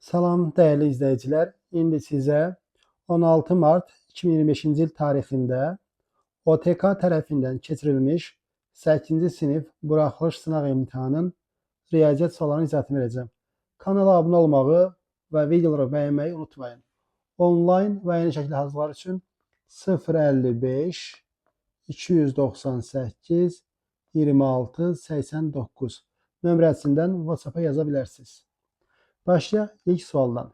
Salam dəyərli izləyicilər. İndi sizə 16 mart 2025-ci il tarixində OTK tərəfindən keçirilmiş 8-ci sinif buraxılış sınaq imtahanının riyaziyyat suallarının izahatını verəcəm. Kanala abunə olmağı və videoları bəyənməyi unutmayın. Onlayn və eyni şəkildə hazırlar üçün 055 298 26 89 nömrəsindən WhatsApp-a yaza bilərsiniz. Başlayaq ilk sualdan.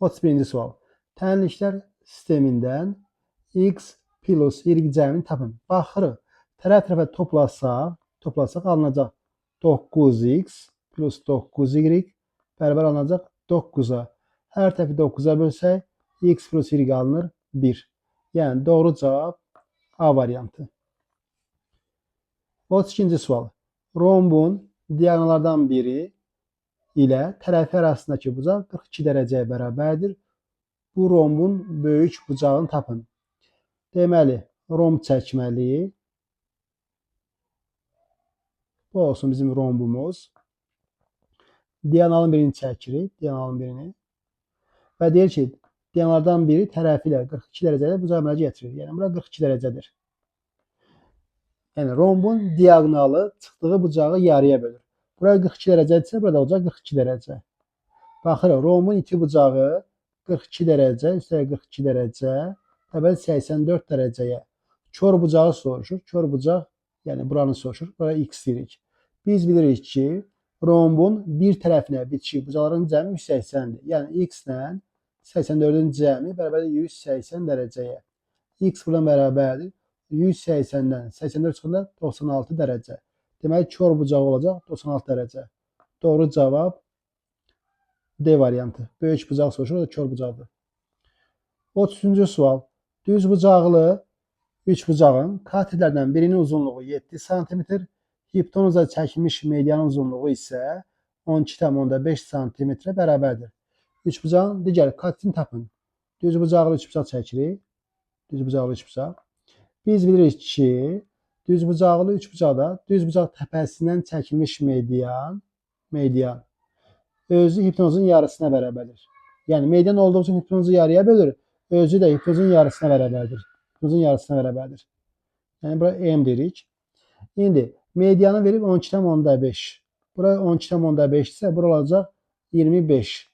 31-ci sual. Tənliklər sistemindən x plus y cəmini tapın. Baxırıq. Tərəf-tərəfə toplasaq alınacaq 9x plus 9y bərabər alınacaq 9-a. Hər tərəfi 9-a bölsək, x plus y alınır 1. Yəni doğru cavab A variantı. 32-ci sual. Rombun diaqonallardan biri ilə tərəfi arasındakı bucaq 42 dərəcəyə bərabərdir. Bu rombun böyük bucağını tapın. Deməli, romb çəkməliyik. Bu olsun bizim rombumuz. Diaqonalın birini çəkirik, diaqonalın birini. Və deyir ki, diaqonallardan biri tərəfi ilə 42 dərəcədə bucaq əmələ gətirir. Yəni, bura 42 dərəcədir. Yəni, rombun diaqonalı çıxdığı bucağı yarıya bölür. Bura 42 dərəcədirsə, burada olacaq 42 dərəcə. Baxırıq, rombun iki bucağı 42 dərəcə, üstəlik 42 dərəcə, təbəl 84 dərəcəyə. Kör bucağı soruşur. Kör bucaq, yəni buranı soruşur. Bura x deyirik. Biz bilirik ki, rombun bir tərəfinə bitişik bucaqların cəmi 180-dir. Yəni x ilə 84-ün cəmi bərabərdir 180 dərəcəyə. X buradan bərabərdir 180-dən 84 çıxanda 96 dərəcə. Deməli, kör bucağı olacaq 96 dərəcə. Doğru cavab D variantı. Böyük bucaq soruşur, o da kör bucaqdır. 33-cü sual. Düz bucaqlı üç bucağın katetlərdən birinin uzunluğu 7 sm, hipotenuza çəkilmiş medianın uzunluğu isə 12,5 sm bərabərdir. Üç bucağın digər katetini tapın. Düz bucaqlı üç bucaq çəkirik. Düz bucaqlı üç bucaq. Biz bilirik ki, düz bucaqlı üç bucaqda düz bucaq təpəsindən çəkilmiş median özü hipotenuzun yarısına bərabərdir. Yəni median olduğu üçün hipotenuzu yarıya bölür, özü də hipotenuzun yarısına bərabərdir. Hipotenuzun yarısına bərabərdir. Yəni bura m deyirik. İndi medianı verib 12,5. Bura 12,5 isə bura olacaq 25.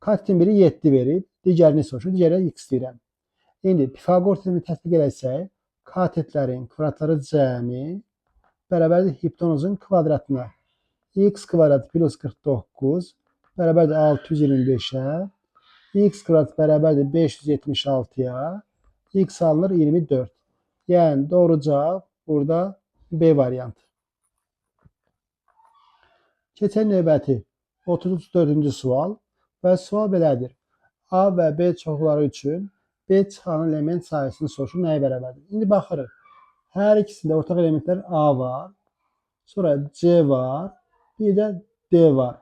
Katetin biri 7 verib, digərini soruşur, digərinə x deyirəm. İndi Pifaqor teoremini tətbiq eləsək, katetlərin kvadratları cəmi bərabərdir hipotenuzun kvadratına. X kvadrat plus 49 bərabərdir 625-ə. X kvadrat bərabərdir 576-ya. X alınır 24. Yəni doğru cavab burada B variantı. Keçən növbəti 34-cü sual və sual belədir. A və B çoxları üçün B çıxanın element sayısını soruşur, nəyə bərabərdir? İndi baxırıq. Hər ikisində ortaq elementlər A var, sonra C var, bir də D var.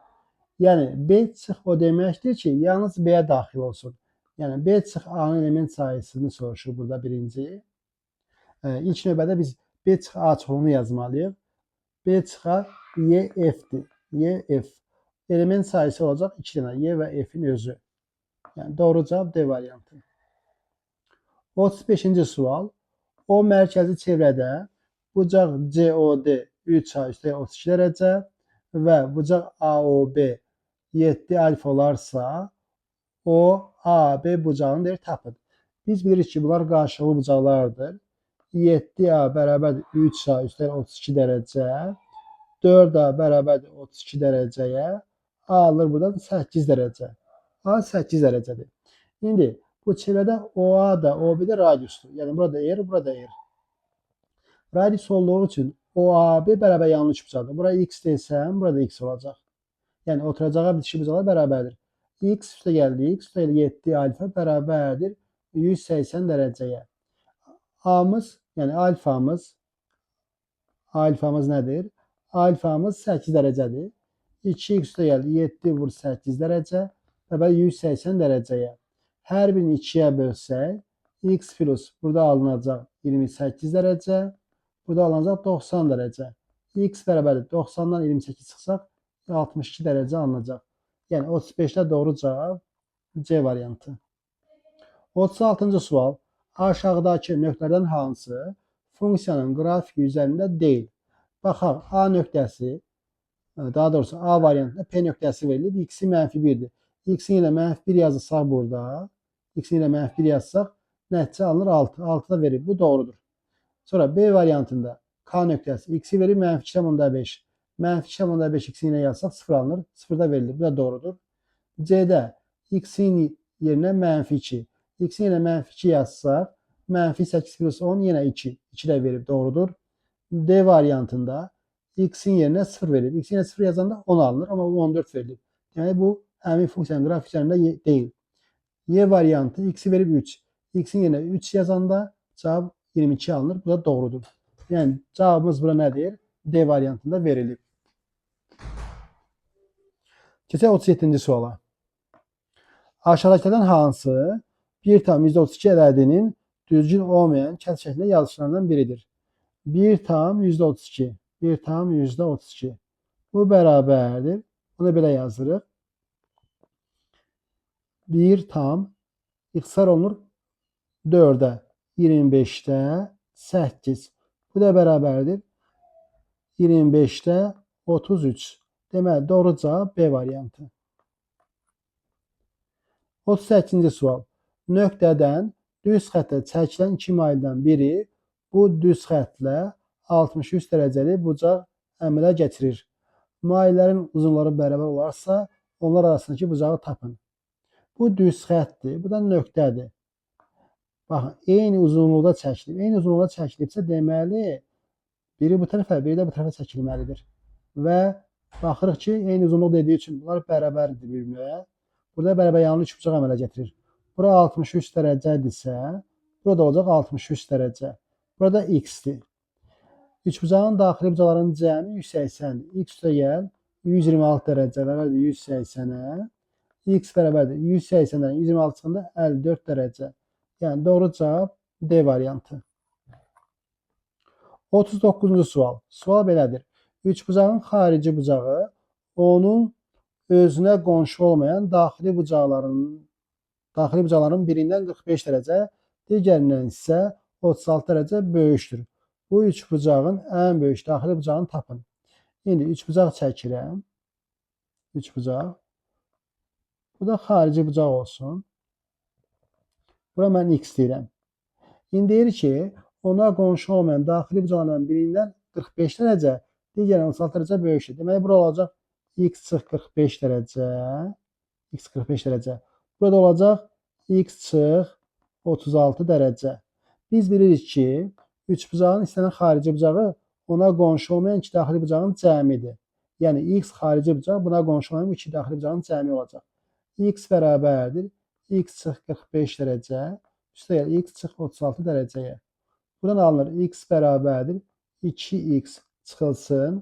Yəni B çıx o deməkdir ki, yalnız B-yə daxil olsun. Yəni B çıx A-nın element sayısını soruşur burada birinci. İlk növbədə biz B çıx A çoxluğunu yazmalıyıq. B çıx A Y F-dir. Y F. Element sayısı olacaq 2 dənə. Y və F-in özü. Yəni doğru cavab D variantı. 35-ci sual. O mərkəzi çevrədə bucaq COD 3A üstəlik 32 dərəcə və bucaq AOB 7 alfa olarsa, o AB bucağını deyir tapın. Biz bilirik ki, bunlar qarşılıqlı bucaqlardır. 7A bərabərdir 3A üstəlik 32 dərəcə, 4A bərabərdir 32 dərəcəyə, A alır buradan 8 dərəcə. A 8 dərəcədir. İndi bu çevrədə OA da OB də radiusdur. Yəni burada R, burada R. Radius olduğu üçün OAB bərabər yanlı üçbucaqdır. Bura X desəm, burada X olacaq. Yəni oturacağa bitişik bucaqlar bərabərdir. X üstə gəldi, X üstə 7 alfa bərabərdir 180 dərəcəyə. A'mız, yəni alfamız, alfamız nədir? Alfamız 8 dərəcədir. 2x üstə gəldi, 7 vur 8 dərəcə bərabər 180 dərəcəyə. Hər birini 2-yə bölsək, x plus burada alınacaq 28 dərəcə, burada alınacaq 90 dərəcə. X bərabərdir 90-dan 28 çıxsaq, 62 dərəcə alınacaq. Yəni 35-də doğru cavab C variantı. 36-cı sual. Aşağıdakı nöqtələrdən hansı funksiyanın qrafiki üzərində deyil? Baxaq, A nöqtəsi, daha doğrusu A variantında P nöqtəsi verilib, x-i mənfi 1-dir. X-i yenə mənfi 1 yazsaq burada, x-i yenə mənfi 1 yazsaq, nəticə alınır 6. 6 da verib, bu doğrudur. Sonra B variantında K nöqtəsi, x-i verib mənfi 2,5. Mənfi 2,5 x-i yenə yazsaq 0 alınır, 0 da verilir, bu da doğrudur. C-də x-in yerinə mənfi 2. X-i yenə mənfi 2 yazsaq, mənfi 8 plus 10 yenə 2. 2 də verib, doğrudur. D variantında x-in yerinə 0 verib. X-in yerinə 0 yazanda 10 alınır, amma bu 14 verilib. Yəni bu həmin funksiyanın qrafik üzərində deyil. Y variantı x-i verib 3. X-in yerinə 3 yazanda cavab 22 alınır. Bu da doğrudur. Yəni cavabımız bura nədir? D variantında verilib. Keçək 37-ci suala. Aşağıdakılardan hansı 1,32 ədədinin düzgün olmayan kəsr şəklində yazılışlarından biridir? 1,32. 1,32. Bu bərabərdir. Bunu belə yazırıq. 1 tam ixtisar olunur 4-ə, 25-də 8. Bu da bərabərdir. 25-də 33. Deməli, doğru cavab B variantı. 38-ci sual. Nöqtədən düz xəttə çəkilən iki maildən biri bu düz xəttlə 63 dərəcəli bucaq əmələ gətirir. Maillərin uzunları bərabər olarsa, onlar arasındakı bucağı tapın. Bu düz xəttdir, bu da nöqtədir. Baxın, eyni uzunluqda çəkilib. Eyni uzunluqda çəkilibsə, deməli, biri bu tərəfə, biri də bu tərəfə çəkilməlidir. Və baxırıq ki, eyni uzunluq dediyi üçün bunlar bərabərdir bir-birinə. Burada bərabər yanlı üç bucaq əmələ gətirir. Bura 63 dərəcədirsə, burada olacaq 63 dərəcə. Burada x-dir. Üçbucağın daxili bucaqların cəmi 180-dir. X üstə gəl 126 dərəcə bərabərdir 180-ə. X bərabərdir 180-dən 126 çıxanda 54 dərəcə. Yəni doğru cavab D variantı. 39-cu sual. Sual belədir. Üçbucağın xarici bucağı onun özünə qonşu olmayan daxili bucaqların birindən 45 dərəcə, digərindən isə 36 dərəcə böyükdür. Bu üçbucağın ən böyük daxili bucağını tapın. İndi üçbucaq çəkirəm. Üçbucaq. Bu da xarici bucaq olsun. Bura mən x deyirəm. İndi deyir ki, ona qonşu olmayan daxili bucaqlardan birindən 45 dərəcə, digərindən 36 dərəcə böyükdür. Deməli, bura olacaq x çıx 45 dərəcə, x 45 dərəcə. Burada olacaq x çıx 36 dərəcə. Biz bilirik ki, üçbucağın istənilən xarici bucağı ona qonşu olmayan iki daxili bucağın cəmidir. Yəni x xarici bucaq buna qonşu olmayan bu iki daxili bucağın cəmi olacaq. X bərabərdir x çıx 45 dərəcə, üstə gəl x çıx 36 dərəcəyə. Buradan alınır x bərabərdir 2x çıxılsın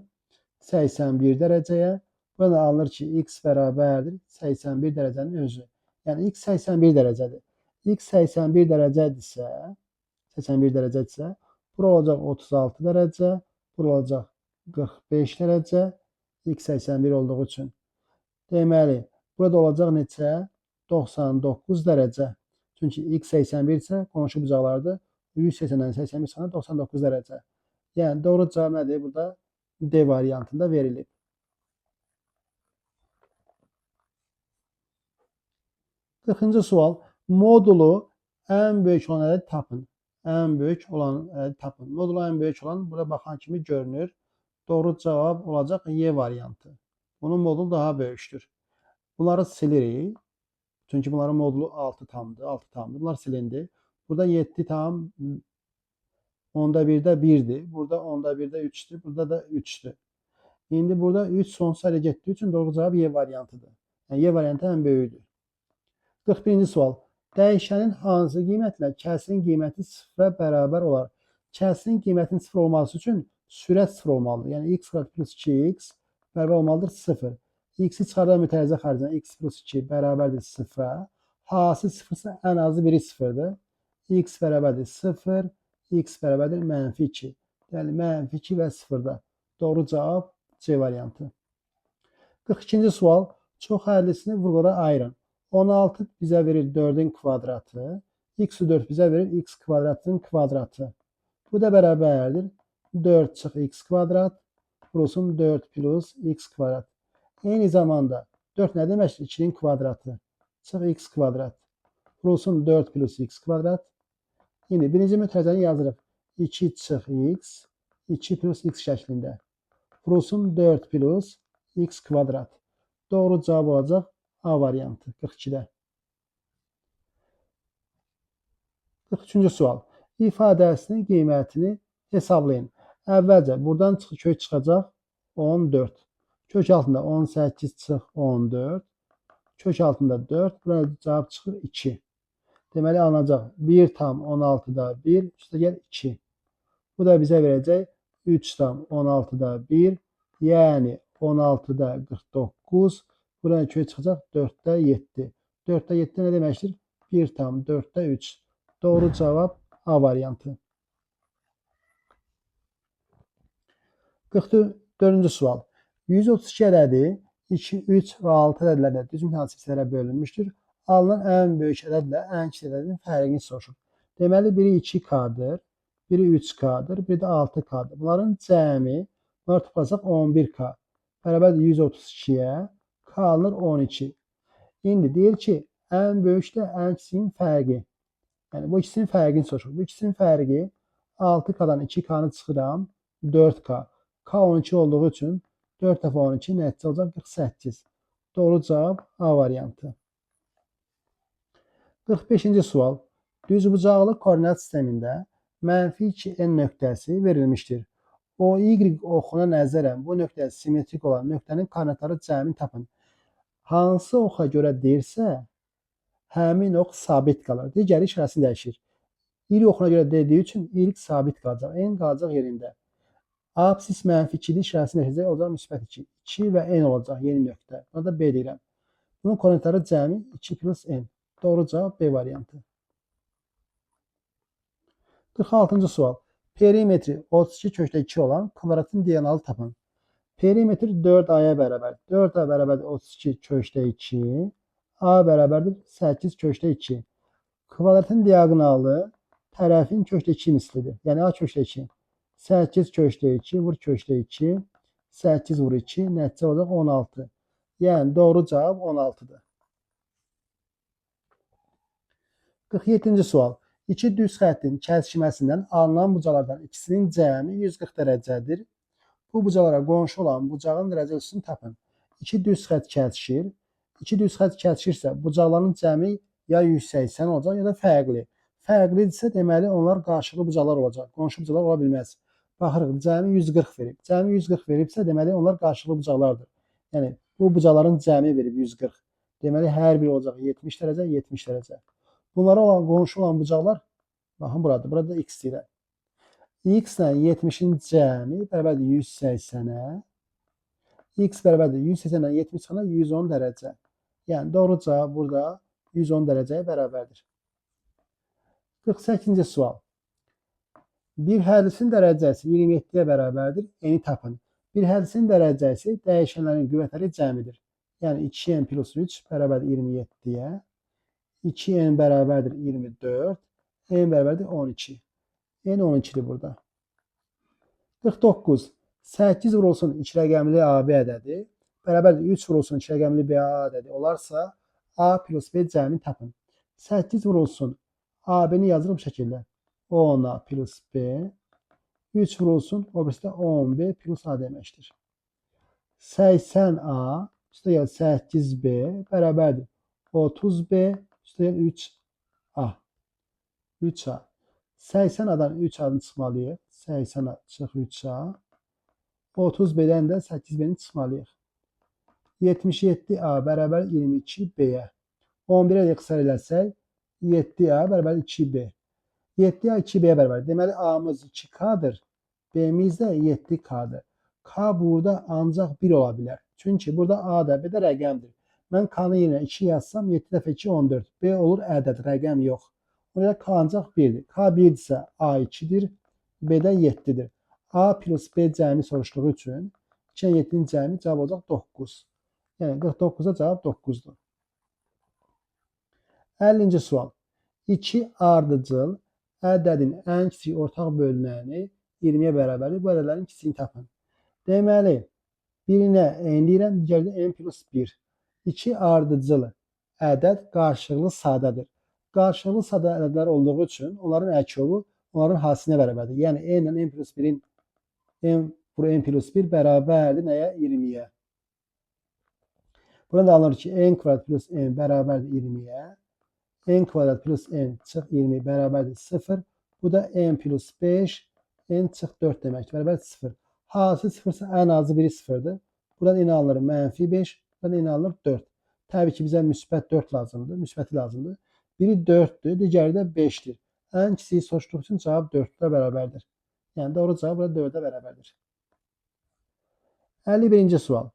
81 dərəcəyə. Buradan alınır ki, x bərabərdir 81 dərəcənin özü. Yəni x 81 dərəcədir. X 81 dərəcədirsə, 81 dərəcədirsə, bura olacaq 36 dərəcə, bura olacaq 45 dərəcə, x 81 olduğu üçün. Deməli, burada olacaq neçə? 99 dərəcə. Çünki x 81 isə qonşu bucaqlardır. 180-dən 81 çıxanda 99 dərəcə. Yəni doğru cavab nədir? Burada D variantında verilib. 40-cı sual. Modulu ən böyük olan ədədi tapın. Ən böyük olan ədədi tapın. Modulu ən böyük olan burada baxan kimi görünür. Doğru cavab olacaq Y variantı. Bunun modulu daha böyükdür. Bunları silirik. Çünki bunların modulu 6 tamdır. 6 tamdır. Bunlar silindi. Burada 7 tam onda 1-də 1-dir. Burada onda 1-də 3-dür. Burada da 3-dür. İndi burada 3 sonsuz sayıya getdiyi üçün doğru cavab Y variantıdır. Yəni Y variantı ən böyüdür. 41-ci sual. Dəyişənin hansı qiymətlə kəsirin qiyməti sıfıra bərabər olar? Kəsirin qiymətinin sıfır olması üçün sürət sıfır olmalıdır. Yəni x kvadrat plus 2x bərabər olmalıdır 0. X-i çıxardan mütərəzzə xaricdən x plus 2 bərabərdir 0-a. Hasil sıfırsa ən azı biri sıfırdır. X bərabərdir 0, x bərabərdir mənfi 2. Yəni mənfi 2 və 0-da. Doğru cavab C variantı. 42-ci sual. Çox həllisini vurğulara ayırın. 16 bizə verir 4-ün kvadratı. X 4 bizə verir x kvadratın kvadratı. Bu da bərabərdir. 4 çıx x kvadrat vurulsun 4 plus x kvadrat. Eyni zamanda 4 nə deməkdir? 2-nin kvadratı. Çıx x kvadrat. Vurulsun 4 plus x kvadrat. İndi birinci mötərizəni yazırıq. 2 çıx x, 2 plus x şəklində. Vurulsun 4 plus x kvadrat. Doğru cavab olacaq A variantı 42-də. 43-cü sual. İfadəsinin qiymətini hesablayın. Əvvəlcə buradan kök çıxacaq 14. Kök altında 18 çıx 14. Kök altında 4. Burada cavab çıxır 2. Deməli alınacaq 1,16-da 1 üstə gəl 2. Bu da bizə verəcək 3,16-da 1, yəni 16-da 49. Buradan kök çıxacaq 4-də 7. 4-də 7 nə deməkdir? 1,4-də 3. Doğru cavab A variantı. 44-cü sual. 132 ədədi 2, 3 və 6 ədədlərlə düz mütənasib hissələrə bölünmüşdür. Alınan ən böyük ədədlə ən kiçik ədədin fərqini soruşur. Deməli, biri 2K-dır, biri 3K-dır, biri də 6K-dır. Bunların cəmi, bunları toplasaq 11K. Bərabərdir 132-yə, K alınır 12. İndi deyir ki, ən böyüklə ən kiçiyin fərqi. Yəni, bu ikisinin fərqini soruşur. Bu ikisinin fərqi 6K-dan 2K-nı çıxıram, 4K. K 12 olduğu üçün 4 dəfə 12 nəticə olacaq 48. Doğru cavab A variantı. 45-ci sual. Düzbucaqlı koordinat sistemində mənfi 2n nöqtəsi verilmişdir. O, Y oxuna nəzərən bu nöqtə simmetrik olan nöqtənin koordinatları cəmini tapın. Hansı oxa görə deyirsə, həmin ox sabit qalır. Digəri işarəsini dəyişir. Y oxuna görə dediyi üçün Y sabit qalacaq. N qalacaq yerində. Absis mənfi 2-dir, işarəsini dəyişəcək, olacaq müsbət 2. 2 və N olacaq yeni nöqtə. Buna da B deyirəm. Bunun koordinatları cəmi 2 plus N. Doğru cavab B variantı. 46-cı sual. Perimetri 32 kökdə 2 olan kvadratın diagonalı tapın. Perimetr 4A'ya bərabər. 4A bərabərdir 32 kökdə 2. A bərabərdir 8 kökdə 2. Kvadratın diagonalı tərəfin kökdə 2 mislidir. Yəni A kökdə 2. 8 kökdə 2 vur kökdə 2. 8 vur 2. Nəticə olacaq 16. Yəni doğru cavab 16-dır. 47-ci sual. İki düz xəttin kəsişməsindən alınan bucaqlardan ikisinin cəmi 140 dərəcədir. Bu bucaqlara qonşu olan bucağın dərəcə ölçüsünü tapın. İki düz xətt kəsişir. İki düz xətt kəsişirsə bucaqların cəmi ya 180 olacaq ya da fərqli. Fərqlidirsə deməli onlar qarşılıqlı bucaqlar olacaq. Qonşu bucaqlar ola bilməz. Baxırıq cəmi 140 verib. Cəmi 140 veribsə deməli onlar qarşılıqlı bucaqlardır. Yəni bu bucaqların cəmi verib 140. Deməli hər biri olacaq 70 dərəcə, 70 dərəcə. Bunlara olan qonşu olan bucaqlar baxın buradır. Burada x deyirəm. X ilə 70-in cəmi bərabərdir 180-ə. X bərabərdir 180-dən 70 çıxanda 110 dərəcə. Yəni doğru cavab burada 110 dərəcəyə bərabərdir. 48-ci sual. Bir hərlisin dərəcəsi 27-yə bərabərdir. N-i tapın. Bir hərlisin dərəcəsi dəyişənlərin qüvvətləri cəmidir. Yəni 2n plus 3 bərabərdir 27-yə. 2n bərabərdir 24. N bərabərdir 12. N 12-dir burada. 49. 8 vurulsun 2 rəqəmli AB ədədi. Bərabərdir 3 vurulsun 2 rəqəmli BA ədədi olarsa A plus B cəmini tapın. 8 vurulsun AB-ni yazırım bu şəkildə. 10A plus B. 3 vurulsun o birisi də 10B plus A deməkdir. 80A üstə gəl 8B bərabərdir 30B üstə gəl 3A. 3A. 80A-dan 3A-nı çıxmalıyıq. 80A çıx 3A. 30B-dən də 8B-ni çıxmalıyıq. 77A bərabər 22B-yə. 11-ə də ixtisar eləsək 7A bərabər 2B. 7A 2B-yə bərabər. Deməli A-mız 2K-dır. B-miz də 7K-dır. K burada ancaq 1 ola bilər. Çünki burada A da B də rəqəmdir. Mən K-nı yerinə 2 yazsam 7 dəfə 2 14. B olur ədəd, rəqəm yox. Ona görə K ancaq 1-dir. K 1-dirsə A 2-dir, B də 7-dir. A plus B cəmi soruşduğu üçün 2 ilə 7-nin cəmi cavab olacaq 9. Yəni 49-a cavab 9-dur. 50-ci sual. 2 ardıcıl ədədin ən kiçik ortaq bölünəni 20-yə bərabərdir. Bu ədədlərin kiçiyini tapın. Deməli, birinə n deyirəm, digərinə n plus 1. 2 ardıcıl ədəd qarşılıqlı sadədir. Qarşılıqlı sadə ədədlər olduğu üçün onların ərkovu onların hasilinə bərabərdir. Yəni n ilə n plus 1-in n vur n plus 1 bərabərdir nəyə? 20-yə. Buradan da alınır ki, n kvadrat plus n bərabərdir 20-yə. N kvadrat plus n çıx 20 bərabərdir 0. Bu da n plus 5, n çıx 4 deməkdir. Bərabərdir 0. Hasil 0-sa ən azı biri 0-dır. Buradan n alınır mənfi 5, buradan n alınır 4. Təbii ki, bizə müsbət 4 lazımdır, müsbəti lazımdır. Biri 4-dür, digəri də 5-dir. Ən kiçiyi soruşduğu üçün cavab 4-ə bərabərdir. Yəni doğru cavab burada 4-ə bərabərdir. 51-ci sual.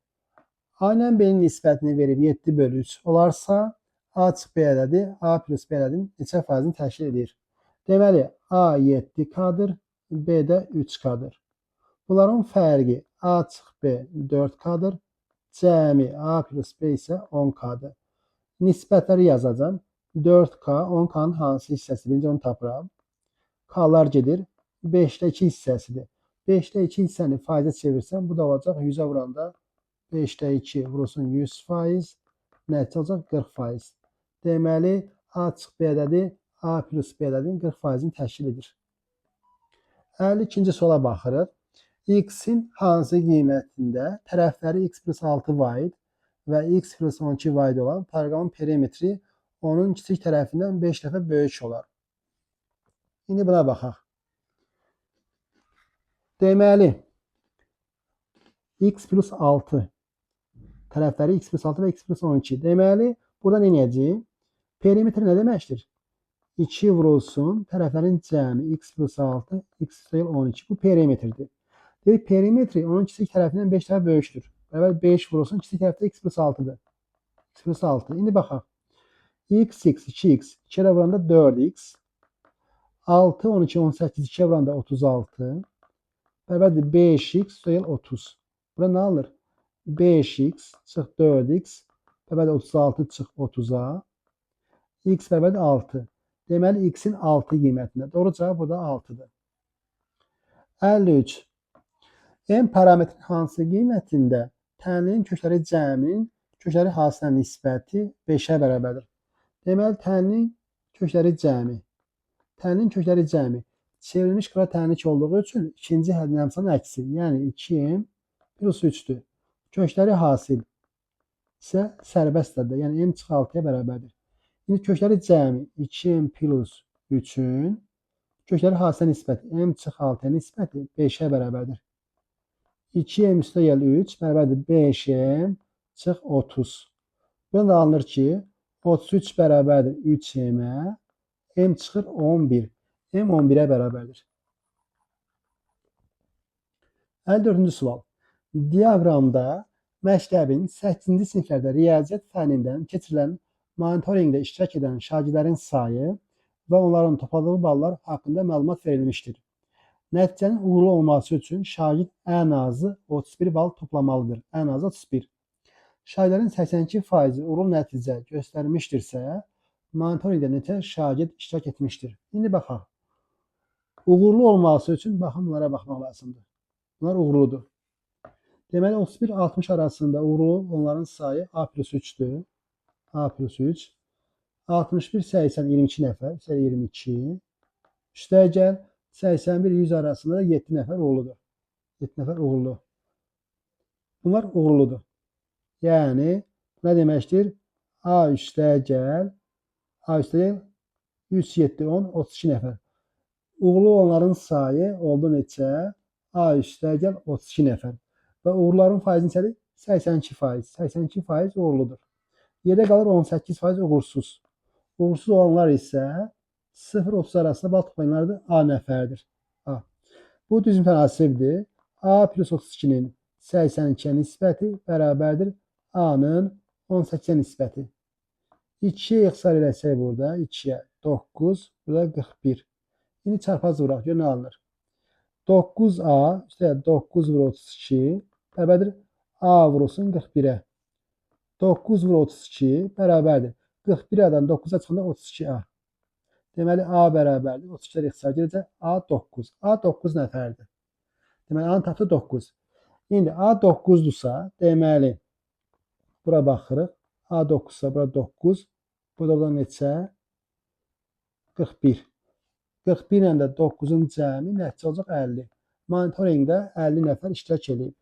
A ilə B-nin nisbətini verib 7 bölü 3 olarsa, A çıx B ədədi A plus B ədədinin neçə faizini təşkil edir? Deməli, A 7K-dır, B də 3K-dır. Bunların fərqi A çıx B 4K-dır, cəmi A plus B isə 10K-dır. Nisbətləri yazacağam. 4K, 10K-nın hansı hissəsi? Birinci onu tapıram. K-lar gedir. 5-də 2 hissəsidir. 5-də 2 hissəni faizə çevirsəm, bu da olacaq 100-ə vuranda 5-də 2 vurulsun 100%, nəticə olacaq 40%. Deməli, A çıx B ədədi A plus B ədədinin 40%-ni təşkil edir. 52-ci suala baxırıq. X-in hansı qiymətində tərəfləri x plus 6 vahid və x plus 12 vahid olan paraqamın perimetri onun kiçik tərəfindən 5 dəfə böyük olar. İndi buna baxaq. Deməli, x plus 6 tərəfləri x plus 6 və x plus 12. Deməli, burada nə edəcəyik? Perimetr nə deməkdir? 2 vurulsun tərəflərin cəmi x plus 6, x plus 12. Bu perimetrdir. Dedik, perimetri onun kiçik tərəfindən 5 dəfə böyükdür. Əvvəl 5 vurulsun, kiçik tərəfdə x plus 6-dır. X plus 6. İndi baxaq. X, x, 2x. 2 kərə vuranda 4x. 6, 12, 18, 2-yə vuranda 36. Bərabərdir 5x, üstəgəl 30. Bura nə alır? 5x çıx 4x. Bərabərdir 36 çıx 30-a. X bərabərdir 6. Deməli, x-in 6 qiymətində. Doğru cavab burada 6-dır. 53. M parametrinin hansı qiymətində tənliyin kökləri cəminin kökləri hasilinə nisbəti 5-ə bərabərdir? Deməli, tənliyin kökləri cəmi. Tənliyin kökləri cəmi. Çevrilmiş kvadrat tənlik olduğu üçün ikinci həddin əmsalının əksi, yəni 2m plus 3-dür. Kökləri hasil isə sərbəst ədəd, yəni m çıx 6-ya bərabərdir. İndi kökləri cəmi 2m plus 3-ün kökləri hasilə nisbəti m çıx 6-ya nisbəti 5-ə bərabərdir. 2m üstə gəl 3 bərabərdir 5m çıx 30. Buradan da alınır ki, 33 bərabərdir 3m-ə, m çıxır 11. M 11-ə bərabərdir. 54-cü sual. Diaqramda məktəbin 8-ci siniflərdə riyaziyyat fənnindən keçirilən monitorinqdə iştirak edən şagirdlərin sayı və onların topladığı ballar haqqında məlumat verilmişdir. Nəticənin uğurlu olması üçün şagird ən azı 31 bal toplamalıdır. Ən azı 31. Şagirdlərin 82% uğurlu nəticə göstərmişdirsə, monitorinqdə neçə şagird iştirak etmişdir? İndi baxaq. Uğurlu olması üçün baxın bunlara baxmaq lazımdır. Bunlar uğurludur. Deməli 31-60 arasında uğurlu onların sayı A plus 3-dür. A plus 3. 61-80 22 nəfər. 22. Üstəgəl 81-100 arasında da 7 nəfər uğurludur. 7 nəfər uğurlu. Bunlar uğurludur. Yəni nə deməkdir? A üstəgəl 3, 7, 10, 32 nəfər. Uğurlu olanların sayı oldu neçə? A üstəgəl 32 nəfər. Və uğurların faizi neçədir? 82%. 82% uğurludur. Yerdə qalır 18% uğursuz. Uğursuz olanlar isə 0-30 arasında bal toplayanlardır. A nəfərdir. A. Bu düz mütənasibdir. A plus 32-nin 82-yə nisbəti bərabərdir A-nın 18-ə nisbəti. 2-yə ixtisar eləsək burada 2-yə 9, burada 41. İndi çarpaz vuraq, gör nə alınır. 9A, üstə 9 vur 32, bərabərdir A vurulsun 41-ə. 9 vur 32 bərabərdir. 41A-dan 9-a çıxanda 32A. Deməli, A bərabərdir. 32-lər ixtisar gedəcək. A 9. A 9 nəfərdir. Deməli, A-nı tapdı 9. İndi A 9-dursa, deməli, bura baxırıq. A 9-sa, bura 9. Bu da buradan neçə? 41. 41 ilə də 9-un cəmi nəticə olacaq 50. Monitorinqdə 50 nəfər iştirak eləyib.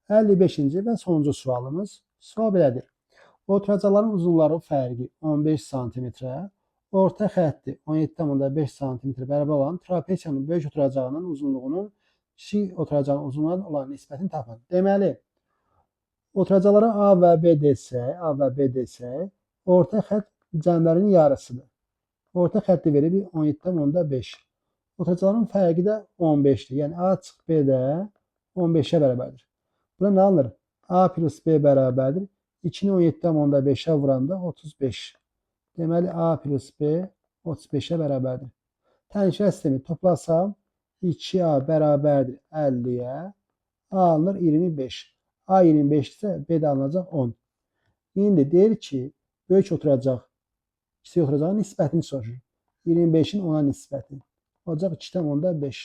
55-ci və sonuncu sualımız. Sual belədir. Oturacaqların uzunları fərqi 15 sm, orta xətti 17,5 sm bərabər olan trapesiyanın böyük oturacağının uzunluğunun kiçik oturacağın uzunluğuna olan nisbətini tapın. Deməli, oturacaqlara A və B desək, A və B desək, orta xətt cəmlərinin yarısıdır. Orta xətti verib 17,5. Oturacaqların fərqi də 15-dir. Yəni A çıx B də 15-ə bərabərdir. Buna nə alınır? A plus B bərabərdir. 2-ni 17,5-ə vuranda 35. Deməli, A plus B 35-ə bərabərdir. Tənşər sistemi toplasam 2A bərabərdir 50-yə. A alınır 25. A 25-dirsə B də alınacaq 10. İndi deyir ki, böyük oturacaq, kiçik oturacağın nisbətini soruşur. 25-in 10-a nisbəti. Olacaq 2,5.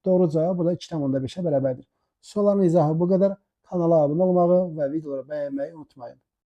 Doğru cavab burada 2,5-ə bərabərdir. Sualların izahı bu qədər. Kanala abunə olmağı və videoları bəyənməyi unutmayın.